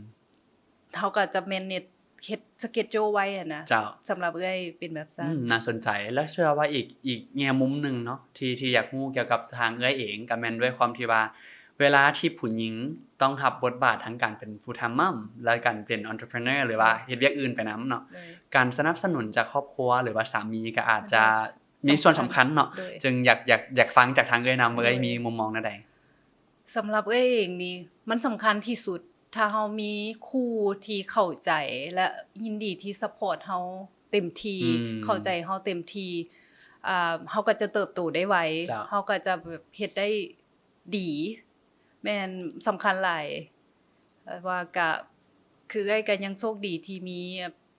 ເຮົາກໍຈະ manage ເຮັດ schedule ໄວ້ຫັ້ນນະ ເຈົ້າ ສຳລັບເອື້ອຍເປັນແບບຊັ້ນ ອືມ ໜ້າສົນໃຈ ແລະ ເຊື່ອວ່າອີກ ອີກແງ່ມຸມໜຶ່ງເນາະ ທີ່ ທີ່ຢາກຮູ້ກ່ຽວກັບທາງເອື້ອຍເອງ ກໍແມ່ນດ້ວຍຄວາມທີ່ວ່າ ເວລາທີ່ຜູ້ຍິງຕ້ອງຮັບບົດບາດທັງການເປັນ full time mom ແລະ ການເປັນ entrepreneur ຫຼືວ່າເຮັດວຽກອື່ນໄປນຳເນາະ ໂດຍ ການສະໜັບສະໜູນຈາກຄອບຄົວ ຫຼືວ່າສາມີກໍອາດຈະ ໂດຍ ມີສ່ວນສຳຄັນເນາະ ໂດຍ ຈຶ່ງຢາກ ຢາກ ຢາກຟັງຈາກທາງເອື້ອຍນຳ ໂດຍ ວ່າເອື້ອຍມີມຸມມອງແນວໃດ? ສຳລັບເອື້ອຍເອງນີ້ ມັນສຳຄັນທີ່ສຸດ ຖ້າເຮົາມີຄູ່ທີ່ເຂົ້າໃຈ ແລະ ຍິນດີທີ່ support ເຮົາເຕັມທີ່ ອືມ ເຂົ້າໃຈເຮົາເຕັມທີ່ ອ່າ ເຮົາກໍຈະເຕີບໂຕໄດ້ໄວ ເຈົ້າ ເຮົາກໍຈະແບບເຮັດໄດ້ດີ ແມ່ນສຳຄັນຫຼາຍ ແຕ່ວ່າກະ ຄືເອື້ອຍກໍຍັງໂຊກດີທີ່ມີ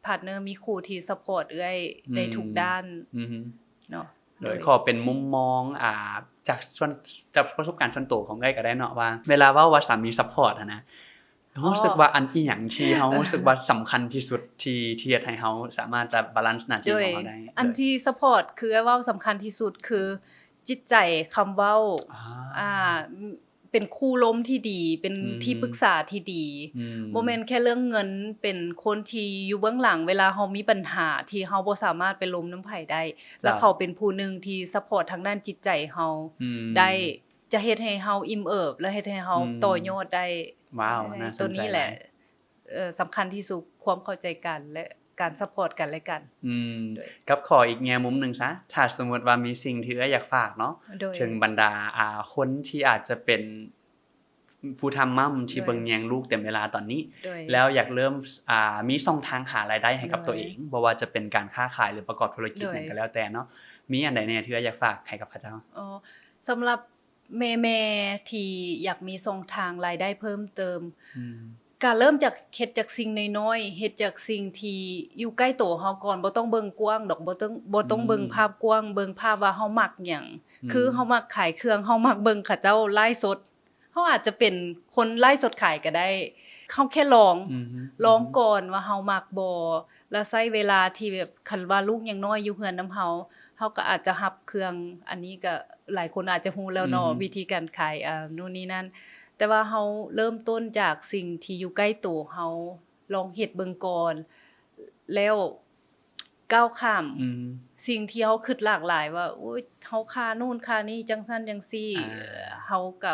partner ມີຄູ່ທີ່ support ເອື້ອຍ ອືມ ໃນທຸກດ້ານ ອືຮຶ ເນາະ ໂດຍ ໂດຍ ຂໍເປັນມຸມມອງ ອ່າ ຈາກສ່ວນ ຈາກປະສົບການສ່ວນໂຕຂອງເອື້ອຍກໍໄດ້ເນາະ ວ່າເວລາເວົ້າວ່າສາມີ support ຫັ້ນນະ ອໍ ຮູ້ສຶກວ່າອັນອີ່ຫຍັງທີ່ເຮົາ ອໍ ຮູ້ສຶກວ່າສຳຄັນທີ່ສຸດ ທີ່ ທີ່ເຮັດໃຫ້ເຮົາສາມາດຈະ balance ໜ້າທີ່ຂອງເຮົາໄດ້? ໂດຍ ອັນທີ່ support ຄືເວົ້າສຳຄັນທີ່ສຸດ ຄືຈິດໃຈ ຄຳເວົ້າ ອ່າ ອ່າ ເປັນຄູ່ລົມທີ່ດີ ເປັນ ອືມ ທີ່ປຶກສາທີ່ດີ ອືມ ບໍ່ແມ່ນແຄ່ເລື່ອງເງິນ ເປັນຄົນທີ່ຢູ່ເບື້ອງຫຼັງ ເວລາເຮົາມີບັນຫາທີ່ເຮົາບໍ່ສາມາດໄປລົມນຳໃຜໄດ້ ເຈົ້າ ແລ້ວເຂົາເປັນຜູ້ໜຶ່ງທີ່ support ທາງດ້ານຈິດໃຈເຮົາ ອືມ ໄດ້ ຈະເຮັດໃຫ້ເຮົາອີ່ມເອີບ ແລະ ເຮັດໃຫ້ເຮົາ ອືມ ຕໍ່ຍອດໄດ້ ວ້າວ ເອີ ໜ້າສົນໃຈ ໂຕນີ້ແຫຼະ ຫຼາຍ ເອີ ສຳຄັນທີ່ສຸດ ຄວາມເຂົ້າໃຈກັນ ແລະ ການ support ກັນແລະກັນ ອືມ ໂດຍ ກັບຂໍອີກແງ່ມຸມໜຶ່ງຊະ ຖ້າສົມມຸດວ່າມີສິ່ງທີ່ເອື້ອຍຢາກຝາກເນາະ ໂດຍ ເຖິງບັນດາ ອ່າ ຄົນທີ່ອາດຈະເປັນ full time mom ທີ່ ໂດຍ ເບິ່ງແຍງລູກເຕັມເວລາຕອນນີ້ ໂດຍ ແລ້ວຢາກເລີ່ມ ອ່າ ມີຊ່ອງທາງຫາລາຍໄດ້ໃຫ້ກັບ ໂດຍ ຕົວເອງ ບໍ່ວ່າຈະເປັນການຄ້າຂາຍ ຫຼື ປະກອບທຸລະກິດ ໂດຍ ຫຍັງກໍແລ້ວແຕ່ເນາະ ມີອັນໃດແດ່ທີ່ເອື້ອຍຢາກຝາກໃຫ້ກັບເຂົາເຈົ້າ? ອໍ ສຳລັບ ແມ່ໆ ທີ່ຢາກມີຊ່ອງທາງລາຍໄດ້ເພີ່ມເຕີມ ອືມ ກະເລີ່ມຈາກເຮັດຈາກສິ່ງນ້ອຍໆ ເຮັດຈາກສິ່ງທີ່ຢູ່ໃກ້ໂຕເຮົາກ່ອນ ບໍ່ຕ້ອງເບິ່ງກວ້າງດອກ ບໍ່ຕ້ອງ ບໍ່ຕ້ອງເບິ່ງ ອືມ ພາບກວ້າງ ເບິ່ງພາບວ່າເຮົາມັກຫຍັງ ອືມ ຄືເຮົາມັກຂາຍເຄື່ອງ ເຮົາມັກເບິ່ງເຂົາເຈົ້າໄລຟ໌ສົດ ເຮົາອາດຈະເປັນຄົນໄລຟ໌ສົດຂາຍກໍໄດ້ ເຮົາແຄ່ລອງ ອືມ ລອງກ່ອນວ່າເຮົາມັກບໍ່ ແລ້ວໃຊ້ເວລາທີ່ແບບ ຄັນວ່າລູກຍັງນ້ອຍຢູ່ເຮືອນນຳເຮົາ ເຮົາກໍອາດຈະຮັບເຄື່ອງ ອັນນີ້ກໍຫຼາຍຄົນອາດຈະຮູ້ແລ້ວເນາະ ອືມ ວິທີການຂາຍ ອ່າ ໂນ່ນນີ້ນັ້ນ ແຕ່ວ່າເຮົາເລີ່ມຕົ້ນຈາກສິ່ງທີ່ຢູ່ໃກ້ໂຕເຮົາ ລອງເຮັດເບິ່ງກ່ອນ ແລ້ວກ້າວຂ້າມ ອືມ ສິ່ງທີ່ເຮົາຄິດຫຼາກຫຼາຍວ່າ ໂອ້ຍ ເຮົາຄ່າໂນ່ນຄ່ານີ້ ຈັ່ງຊັ້ນຈັ່ງຊີ້ ອ່າ ເຮົາກໍ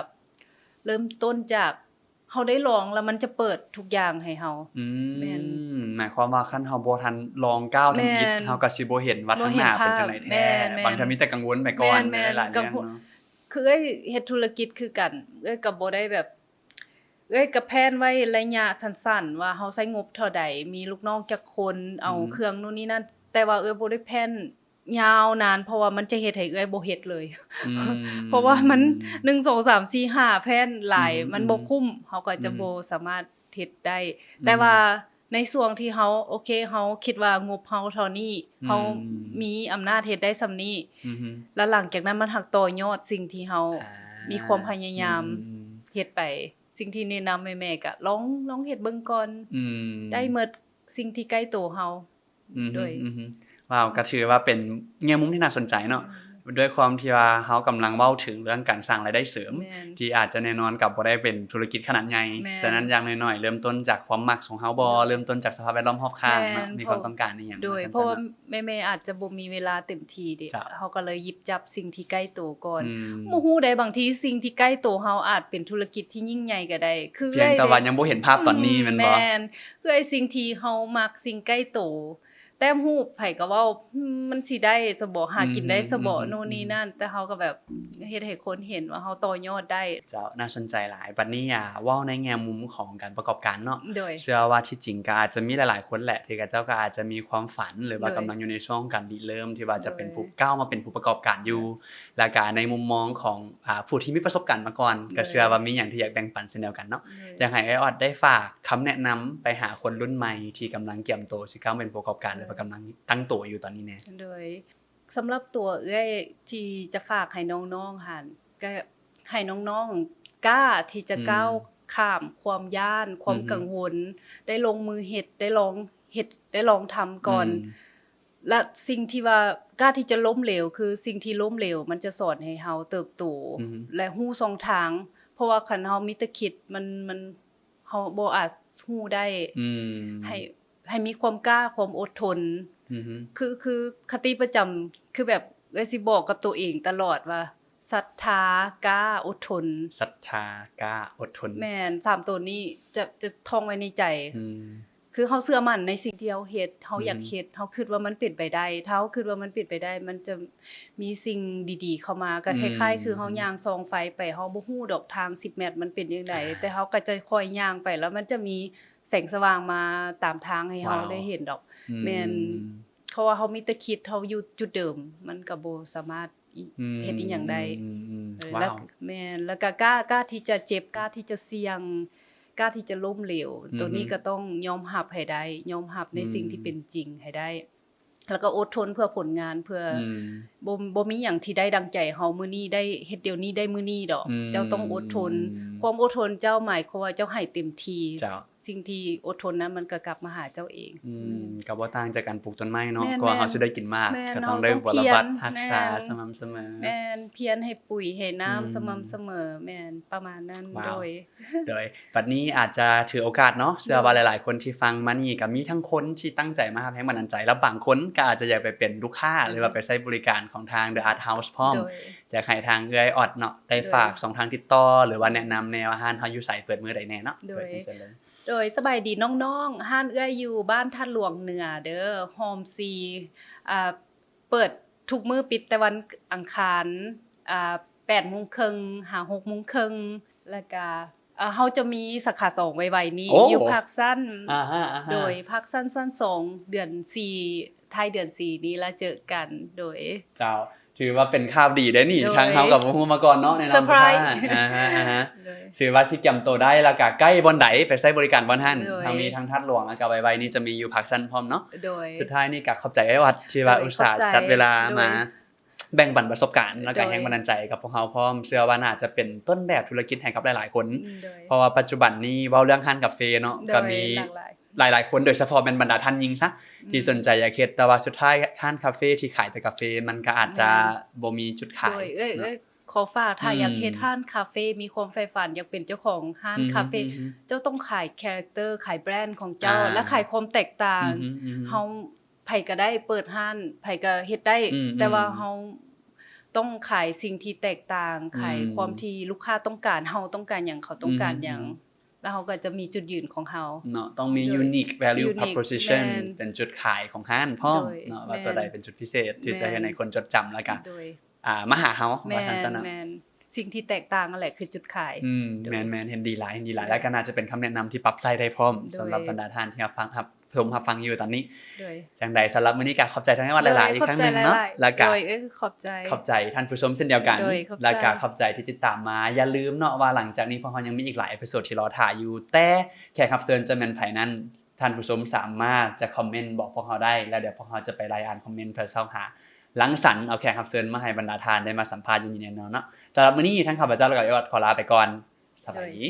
ເລີ່ມຕົ້ນຈາກ ເຮົາໄດ້ລອງແລ້ວມັນຈະເປີດທຸກຢ່າງໃຫ້ເຮົາ ອືມ ແມ່ນ ໝາຍຄວາມວ່າຄັນເຮົາບໍ່ທັນລອງກ້າວທຳອິດ ແມ່ນ ເຮົາກໍຊິບໍ່ເຫັນວ່າທາງໜ້າເປັນຈັ່ງໃດແທ້ ແມ່ນ ບາງເທື່ອມີແຕ່ກັງວົນໄປກ່ອນ ແມ່ນໆ ໃນຫຼາຍໆເລື່ອງເນາະ ຄືເອື້ອຍເຮັດທຸລະກິດຄືກັນ ເອື້ອຍກໍບໍ່ໄດ້ແບບ ເອື້ອຍກໍແພລນໄວ້ໄລຍະສັ້ນໆ ວ່າເຮົາໃຊ້ງົບເທົ່າໃດ ມີລູກນ້ອງຈັກຄົນ ເອົາ ອືມ ເຄື່ອງໂນ່ນນີ້ນັ້ນ ແຕ່ວ່າເອື້ອຍບໍ່ໄດ້ແພລນ ຍາວນານ ເພາະວ່າມັນຈະເຮັດໃຫ້ເອື້ອຍບໍ່ເຮັດເລີຍ ອືມ ເພາະວ່າມັນ ໜຶ່ງ ສອງ ສາມ ສີ່ ຫ້າ ແພລນຫຼາຍ ອືມ ມັນບໍ່ ອືມ ຄຸ້ມ ເຮົາກໍຈະ ອືມ ບໍ່ສາມາດເຮັດໄດ້ ອືມ ແຕ່ວ່າໃນຊ່ວງທີ່ເຮົາ ໂອເຄ ເຮົາຄິດວ່າງົບເຮົາເທົ່ານີ້ ອືມ ເຮົາມີອຳນາດເຮັດໄດ້ສ່ຳນີ້ ອືມ ແລ້ວຫຼັງຈາກນັ້ນມັນຫາກຕໍ່ຍອດສິ່ງທີ່ເຮົາ ອ່າ ມີຄວາມພະຍາຍາມ ອືມ ເຮັດໄປ ສິ່ງທີ່ແນະນຳແມ່ໆ ກະລອງ ລອງເຮັດເບິ່ງກ່ອນ ອືມ ໄດ້ໝົດສິ່ງທີ່ໃກ້ໂຕເຮົາ ອືມ ໂດຍ ອືມ ວ້າວ ກໍຖືວ່າເປັນແງ່ມຸມທີ່ໜ້າສົນໃຈເນາະ ອືມ ດ້ວຍຄວາມທີ່ວ່າເຮົາກຳລັງເວົ້າເຖິງເລື່ອງການສ້າງລາຍໄດ້ເສີມ ແມ່ນ ທີ່ອາດຈະແນ່ນອນກໍບໍ່ໄດ້ເປັນທຸລະກິດຂະໜາດໃຫຍ່ ແມ່ນ ສະນັ້ນຢ່າງໜ້ອຍໆ ເລີ່ມຕົ້ນຈາກຄວາມມັກຂອງເຮົາບໍ ໂດຍ ເລີ່ມຕົ້ນຈາກສະພາບແວດລ້ອມຮອບຂ້າງເນາະ ແມ່ນ ມີຄວາມຕ້ອງການອີ່ຫຍັງ ໂດຍ ເພາະວ່າແມ່ໆ ອາດຈະບໍ່ມີເວລາເຕັມທີ່ເດ ເຈົ້າ ເຮົາກໍເລີຍຫຍິບຈັບສິ່ງທີ່ໃກ້ໂຕກ່ອນ ອືມ ບໍ່ຮູ້ໃດ ບາງທີສິ່ງທີ່ໃກ້ໂຕເຮົາອາດເປັນທຸລະກິດທີ່ຍິ່ງໃຫຍ່ກໍໄດ້ ຄື ພຽງແຕ່ວ່າຍັງບໍ່ເຫັນພາບຕອນນີ້ ອືມ ແມ່ນບໍ່? ແມ່ນ ເອື້ອຍ ສິ່ງທີ່ເຮົາມັກ ສິ່ງໃກ້ໂຕ ແຕ້ມຮູບ ໃຜກໍເວົ້າ ອືມ ມັນຊິໄດ້ຊະບໍ ຫາກິນໄດ້ຊະບໍ ອືມ ໂນ່ນນີ້ນັ້ນ ແຕ່ເຮົາກໍແບບເຮັດໃຫ້ຄົນເຫັນວ່າເຮົາຕໍ່ຍອດໄດ້ ເຈົ້າ ໜ້າສົນໃຈຫຼາຍ ບັດນີ້ ອ່າ ເວົ້າໃນແງ່ມຸມຂອງການປະກອບການເນາະ ໂດຍ ເຊື່ອວ່າທີ່ຈິງກໍອາດຈະມີຫຼາຍໆຄົນແຫຼະ ທີ່ເຂົາເຈົ້າກໍອາດຈະມີຄວາມຝັນ ຫຼືວ່າ ໂດຍ ກຳລັງຢູ່ໃນຊ່ວງການລິເລີ່ມ ທີ່ວ່າຈະເປັນ ໂດຍ ຜູ້ກ້າວມາເປັນຜູ້ປະກອບການຢູ່ ແລ້ວກໍໃນມຸມມອງຂອງ ອ່າ ຜູ້ທີ່ມີປະສົບການມາກ່ອນ ໂດຍ ກໍເຊື່ອວ່າມີຫຍັງທີ່ຢາກແບ່ງປັນເຊັ່ນດຽວກັນເນາະ ໂດຍ ຢາກໃຫ້ອ້າຍອອດໄດ້ຝາກຄຳແນະນຳໄປຫາຄົນລຸ້ນໃໝ່ທີ່ກຳລັງກຽມໂຕຊິກ້າວເປັນຜູ້ປະກອບການ ໂດຍ ຫຼືວ່າກຳລັງຕັ້ງໂຕຢູ່ຕອນນີ້ແດ່. ໂດຍ ສຳລັບຕົວເອື້ອຍທີ່ຈະຝາກໃຫ້ນ້ອງໆຫັ້ນ ກໍໃຫ້ນ້ອງໆກ້າທີ່ຈະ ອືມ ກ້າວຂ້າມຄວາມຢ້ານ ຄວາມ ອືຮຶ ກັງວົນ ໄດ້ລົງມືເຮັດ ໄດ້ລອງເຮັດ ໄດ້ລອງທຳກ່ອນ ອືມ ແລະ ສິ່ງທີ່ວ່າກ້າທີ່ຈະລົ້ມເຫຼວ ຄືສິ່ງທີ່ລົ້ມເຫຼວມັນຈະສອນໃຫ້ເຮົາເຕີບໂຕ ອືຮຶ ແລະ ຮູ້ຊ່ອງທາງ ເພາະວ່າຄັນເຮົາມີແຕ່ຄິດ ມັນ ມັນ ເຮົາບໍ່ອາດຮູ້ໄດ້ ອືມ ໃຫ້ ໃຫ້ມີຄວາມກ້າ ຄວາມອົດທົນ ອືຮຶ ຄື ຄືຄະຕິປະຈຳ ຄືແບບເອື້ອຍຊິບອກກັບຕົວເອງຕະຫຼອດວ່າ ສັດທາ ກ້າ ອົດທົນ. ສັດທາ ກ້າ ອົດທົນ. ແມ່ນ ສາມໂຕນີ້ຈະ ຈະທ່ອງໄວ້ໃນໃຈ. ອືມ ຄືເຮົາເຊື່ອໝັ້ນໃນສິ່ງທີ່ເຮົາເຮັດ, ເຮົາຢາກເຮັດ, ເຮົາຄິດວ່າມັນເປັນໄປໄດ້. ຖ້າເຮົາຄິດວ່າມັນເປັນໄປໄດ້, ມັນຈະມີສິ່ງດີໆເຂົ້າມາ. ກໍ ອືມ ຄ້າຍໆຄືເຮົາຍ່າງສ່ອງໄຟໄປ, ເຮົາບໍ່ຮູ້ດອກທາງສິບແມັດມັນເປັນຈັ່ງໃດ, ອ່າ ແຕ່ເຮົາກໍຈະຄ່ອຍຍ່າງໄປ, ແລ້ວມັນຈະມີແສງສະຫວ່າງມາຕາມທາງໃຫ້ເຮົາ ວ້າວ ໄດ້ເຫັນດອກ. ອືມ ແມ່ນ ເພາະວ່າເຮົາມີແຕ່ຄິດ, ເຮົາຢູ່ຈຸດເດີມ, ມັນກໍບໍ່ສາມາດ ອືມ ເຮັດອີ່ຫຍັງໄດ້. ອືມ ອືມ ເອີ ວ້າວ ແລ້ວ ແມ່ນ ແລ້ວກໍກ້າ ກ້າທີ່ຈະເຈັບ, ກ້າທີ່ຈະສ່ຽງ, ກ້າທີ່ຈະລົ້ມເຫຼວ. ອືຮຶ ໂຕນີ້ກໍຕ້ອງຍອມຮັບໃຫ້ໄດ້, ຍອມຮັບໃນ ອືມ ສິ່ງທີ່ເປັນຈິງໃຫ້ໄດ້, ແລ້ວກໍອົດທົນເພື່ອຜົນງານ, ເພື່ອ ອືມ ບໍ່ ບໍ່ມີຫຍັງທີ່ໄດ້ດັ່ງໃຈເຮົາມື້ນີ້, ໄດ້ເຮັດດຽວນີ້ ໄດ້ມື້ນີ້ດອກ. ອືມ ເຈົ້າຕ້ອງອົດທົນ. ຄວາມອົດທົນເຈົ້າໝາຍຄວາມວ່າເຈົ້າໃຫ້ເຕັມທີ່. ເຈົ້າ ສິ່ງທີ່ອົດທົນນັ້ນມັນກໍກັບມາຫາເຈົ້າເອງ. ອືມ ອືມ ກໍບໍ່ຕ່າງຈາກການປູກຕົ້ນໄມ້ເນາະ. ແມ່ນ ກວ່າເຮົາ ແມ່ນ ຊິໄດ້ກິນໝາກ ແມ່ນ ກໍຕ້ອງໄດ້ບົວລະບັດ ເຮົາຕ້ອງພຽນ ຮັກສາ ແມ່ນ ສະໝ່ຳສະເໝີ. ແມ່ນ ພຽນໃຫ້ປຸ໋ຍໃຫ້ນ້ຳ ອືມ ສະໝ່ຳສະເໝີ. ແມ່ນ ປະມານນັ້ນ. ວ້າວ ໂດຍ ໂດຍ ບັດນີ້ອາດຈະຖືໂອກາດເນາະ, ເຊື່ອວ່າ ໂດຍ ຫຼາຍໆຄົນທີ່ຟັງມານີ້ ກໍມີທັງຄົນທີ່ຕັ້ງໃຈມາຮັບແຮງບັນດານໃຈ, ແລ້ວບາງຄົນກໍອາດຈະຢາກໄປເປັນລູກຄ້າ ອືມ ຫຼືວ່າໄປໃຊ້ບໍລິການຂອງທາງ The Art House ພ້ອມ. ໂດຍ ຢາກໃຫ້ທາງເອື້ອຍອອດເນາະ ໄດ້ ໂດຍ ຝາກຊ່ອງທາງຕິດຕໍ່ ຫຼືວ່າແນະນຳແນວຮ້ານເຮົາຢູ່ໃສ ເປີດມື້ໃດແດ່ເນາະ. ໂດຍ ເຊີນເລີຍ. ໂດຍ ສະບາຍດີນ້ອງໆ, ຮ້ານເອື້ອຍຢູ່ບ້ານທາດຫຼວງເໜືອເດີ, ໂຮມສີ່ ອ່າ ເປີດທຸກມື້, ປິດແຕ່ວັນອັງຄານ ອ່າ ແປດໂມງເຄິ່ງຫາຫົກໂມງເຄິ່ງ. ແລ້ວກະ ອ່າ ເຮົາຈະມີສາຂາສອງໄວໆນີ້ ໂອ້ ຢູ່ພາກຊັນ. ອ່າຮະ ອ່າຮະ. ໂດຍ ພາກຊັນ ຊັ້ນສອງ ເດືອນສີ່ ທ້າຍເດືອນສີ່ນີ້ລະເຈີກັນ. ໂດຍ ເຈົ້າ ຖືວ່າເປັນຂ່າວດີເດ້ນີ້. ໂດຍ ທາງເຮົາກໍບໍ່ຮູ້ມາກ່ອນເນາະ ແນະນຳ ເຊີໄພຣສ໌. ອ່າຮະ ອ່າຮະ. ໂດຍ ຖືວ່າຊິກຽມໂຕໄດ້ ແລ້ວກະໃກ້ບ່ອນໃດໄປໃຊ້ບໍລິການບ່ອນຫັ້ນ. ໂດຍ ທາງມີທາງທາດຫຼວງ ແລ້ວກະໄວໆນີ້ຈະມີຢູ່ພາກຊັນພ້ອມເນາະ. ໂດຍ ສຸດທ້າຍນີ້ກະຂອບໃຈອ້າຍອອດທີ່ວ່າ ໂດຍ ອຸດສ່າ ຂອບໃຈ ຈັດເວລາ ໂດຍ ມາແບ່ງປັນປະສົບການ ໂດຍ ແລ້ວກະແຮງບັນດານໃຈກັບພວກເຮົາພ້ອມ. ເຊື່ອວ່າໜ້າຈະເປັນຕົ້ນແບບທຸລະກິດໃຫ້ກັບຫຼາຍໆຄົນ. ອືມ ໂດຍ ເພາະວ່າປັດຈຸບັນນີ້ເວົ້າເລື່ອງຮ້ານກາເຟເນາະ ໂດຍ ກໍມີຫຼາກຫຼາຍ ຫຼາຍໆຄົນ ໂດຍສະເພາະແມ່ນບັນດາທ່ານຍິງຊະ ອືມ ທີ່ສົນໃຈຢາກເຮັດ, ແຕ່ວ່າສຸດທ້າຍຮ້ານຄາເຟທີ່ຂາຍແຕ່ກາເຟ ມັນກໍອາດຈະ ແມ່ນ ບໍ່ມີຈຸດຂາຍ. ໂດຍ ເອື້ອຍ ເນາະ ເອື້ອຍຂໍຝາກ, ຖ້າ ອືມ ຢາກເຮັດຮ້ານຄາເຟ, ມີຄວາມໃຝ່ຝັນຢາກເປັນເຈົ້າຂອງຮ້ານ ອືມ ຄາເຟ ອືມ ເຈົ້າຕ້ອງຂາຍຄາແຣັກເຕີ, ຂາຍແບຣນຂອງເຈົ້າ ອ່າ ແລະ ຂາຍຄວາມແຕກຕ່າງ. ອືມ ອືມ ເຮົາ ໃຜກໍໄດ້ເປີດຮ້ານ, ໃຜກໍເຮັດໄດ້, ອືມ ແຕ່ວ່າ ອືມ ເຮົາຕ້ອງຂາຍສິ່ງທີ່ແຕກຕ່າງ, ຂາຍ ອືມ ຄວາມທີ່ລູກຄ້າຕ້ອງການ, ເຮົາຕ້ອງການຫຍັງ, ເຂົາຕ້ອງການຫຍັງ, ອືມ ແລ້ວເຮົາກໍຈະມີຈຸດຢືນຂອງເຮົາ ເນາະ. ຕ້ອງມີ ໂດຍ unique value unique proposition ແມ່ນ ເປັນຈຸດຂາຍຂອງຮ້ານພ້ອມ ໂດຍ ເນາະ ວ່າ ແມ່ນ ຕົວໃດເປັນຈຸດພິເສດທີ່ ແມ່ນ ຈະເຮັດໃຫ້ຄົນຈົດຈຳ ແລ້ວກະ ໂດຍ ອ່າ ມາຫາເຮົາ ແມ່ນ ວ່າຊັ້ນຊະເນາະ. ແມ່ນ ສິ່ງທີ່ແຕກຕ່າງນັ້ນແຫຼະຄືຈຸດຂາຍ. ອືມ ໂດຍ ແມ່ນໆ ເຫັນດີຫຼາຍ ເຫັນດີຫຼາຍ ໂດຍ ແລ້ວກໍໜ້າຈະເປັນຄຳແນະນຳທີ່ປັບໃຊ້ໄດ້ພ້ອມ ໂດຍ ສຳລັບບັນດາທ່ານທີ່ຮັບຟັງ ຮັບຊົມ ຮັບຟັງຢູ່ຕອນນີ້. ໂດຍ ຈັ່ງໃດ ສຳລັບມື້ນີ້ກໍຂອບໃຈທາງອ້າຍອອດຫຼາຍໆ ອີກຄັ້ງໜຶ່ງເນາະ ແລ້ວກໍ ໂດຍ ຂອບໃຈ ຂອບໃຈ ຂອບໃຈທ່ານຜູ້ຊົມເຊັ່ນດຽວກັນ ໂດຍ ຂອບໃຈ ແລ້ວກໍຂອບໃຈທີ່ຕິດຕາມມາ. ຢ່າລືມເນາະວ່າຫຼັງຈາກນີ້ພວກເຮົາຍັງມີອີກຫຼາຍເອພິໂຊດທີ່ລໍຖ້າຢູ່, ແຕ່ແຂກຮັບເຊີນຈະແມ່ນໃຜນັ້ນ ທ່ານຜູ້ຊົມສາມາດຈະຄອມເມັນບອກພວກເຮົາໄດ້ ແລ້ວດຽວພວກເຮົາຈະໄປໄລ່ອ່ານຄອມເມັນເພື່ອຊອກຫາ ລັງສັນເອົາແຂກຮັບເຊີນມາໃຫ້ບັນດາທ່ານໄດ້ມາສຳພາດຢູ່ນີ້ແນ່ນອນເນາະ. ສຳລັບມື້ນີ້ ທາງຂ້າພະເຈົ້າ ແລ້ວກໍອ້າຍອອດ ຂໍລາໄປກ່ອນ. ສະບາຍດີ.